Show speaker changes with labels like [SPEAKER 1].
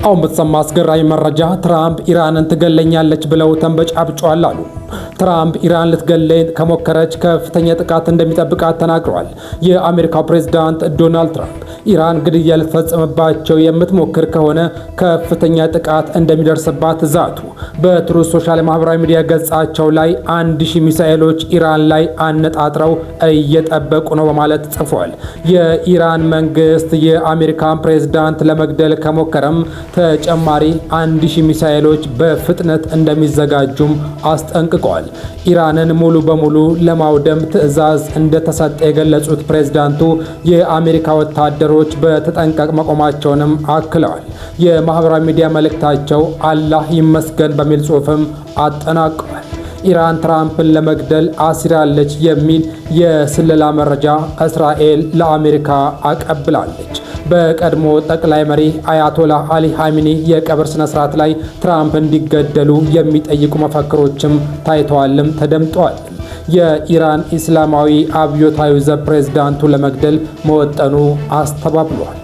[SPEAKER 1] አሁን በተሰማ አስገራሚ መረጃ ትራምፕ ኢራንን ትገለኛለች ብለው ተንበጫብጫዋል አሉ። ትራምፕ ኢራን ልትገለኝ ከሞከረች ከፍተኛ ጥቃት እንደሚጠብቃት ተናግረዋል። የአሜሪካው ፕሬዝዳንት ዶናልድ ትራምፕ ኢራን ግድያ ልትፈጽምባቸው የምትሞክር ከሆነ ከፍተኛ ጥቃት እንደሚደርስባት ዛቱ። በ Truth Social ማህበራዊ ሚዲያ ገጻቸው ላይ 1000 ሚሳኤሎች ኢራን ላይ አነጣጥረው እየጠበቁ ነው በማለት ጽፏል። የኢራን መንግስት የአሜሪካን ፕሬዝዳንት ለመግደል ከሞከረም ተጨማሪ 1000 ሚሳኤሎች በፍጥነት እንደሚዘጋጁም አስጠንቅቀዋል። ኢራንን ሙሉ በሙሉ ለማውደም ትዕዛዝ እንደተሰጠ የገለጹት ፕሬዝዳንቱ የአሜሪካ ወታደሮች በተጠንቀቅ መቆማቸውንም አክለዋል። የማህበራዊ ሚዲያ መልእክታቸው አላህ ይመስገን በሚል ጽሑፍም አጠናቀዋል። ኢራን ትራምፕን ለመግደል አሲራለች የሚል የስለላ መረጃ እስራኤል ለአሜሪካ አቀብላለች። በቀድሞ ጠቅላይ መሪ አያቶላህ አሊ ኻሚኒ የቀብር ስነ ስርዓት ላይ ትራምፕ እንዲገደሉ የሚጠይቁ መፈክሮችም ታይተዋልም ተደምጠዋል። የኢራን ኢስላማዊ አብዮታዊ ዘብ ፕሬዝዳንቱ ለመግደል መወጠኑ አስተባብሏል።